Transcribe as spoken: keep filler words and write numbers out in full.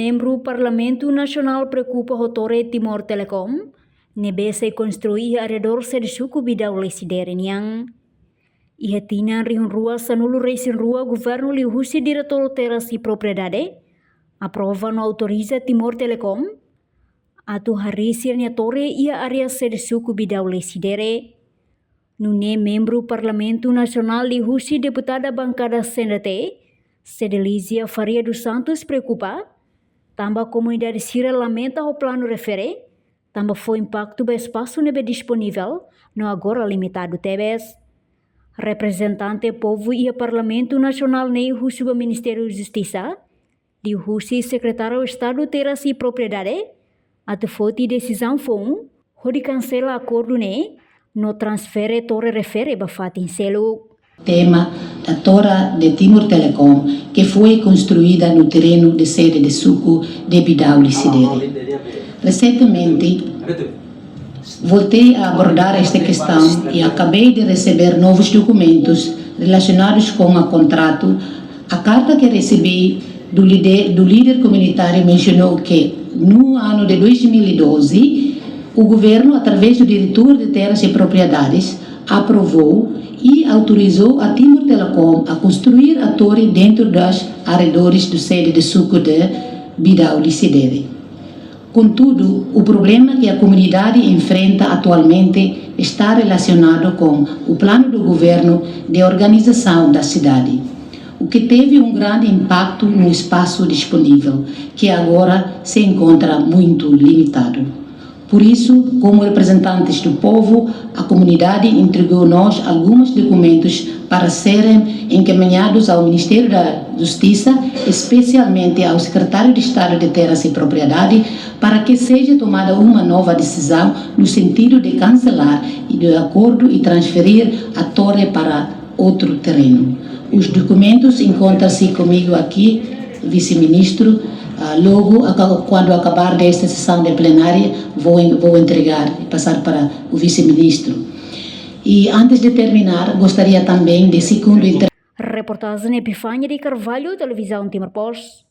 Membru Parlamentu Nasionál preokupa ho Torre Timor Telecom ne'ebé sei konstrui iha arredór sede suku Bidau Lecidere nian. Iha tinan rihun rua sanulu resin rua, governu liuhusi Diretór Terras e Propriedade aprova no autoriza Timor Telecom atu harii sira-nia torre iha área sede suku Bidau Lecidere. Nune'e membru Parlamentu Nasionál liuhusi deputada bankada C N T, Cedelizia Faria dos Santos preokupa tanba komunidade sira lamenta ho planu refere, tanba fó impaktu ba espasu ne'ebé disponivel no agora limitadu tebes. Reprezentante povu iha Parlamentu Nasionál ne'e husu ba Ministériu Justisa liuhusi Sekretáriu Estadu Terras e Propriedade atu foti desizaun foun hodi kansela akordu ne'e no transfere torre refere ba fatin seluk. Tema da Torre de Timor Telecom, que foi construída no terreno de sede de suco de Bidau Lecidere. Recentemente, voltei a abordar esta questão e acabei de receber novos documentos relacionados com o contrato. A carta que recebi do líder, do líder comunitário mencionou que, no ano de dois mil e doze, o governo, através do diretor de Terras e Propriedades, aprovou e autorizou a Timor Telecom a construir a torre dentro das arredores do sede de suco de Bidau Lecidere. Contudo, o problema que a comunidade enfrenta atualmente está relacionado com o plano do governo de organização da cidade, o que teve um grande impacto no espaço disponível, que agora se encontra muito limitado. Por isso, como representantes do povo, a comunidade entregou-nos alguns documentos para serem encaminhados ao Ministério da Justiça, especialmente ao Secretário de Estado de Terras e Propriedade, para que seja tomada uma nova decisão no sentido de cancelar o acordo e transferir a torre para outro terreno. Os documentos encontram-se comigo aqui, vice-ministro. Ah, logo, aca-, quando acabar desta sessão de plenária, vou en-, vou entregar e passar para o vice-ministro. E antes de terminar, gostaria também de segundo inter- Reportajen Epifania de Carvalho, Televizaun Timor Post.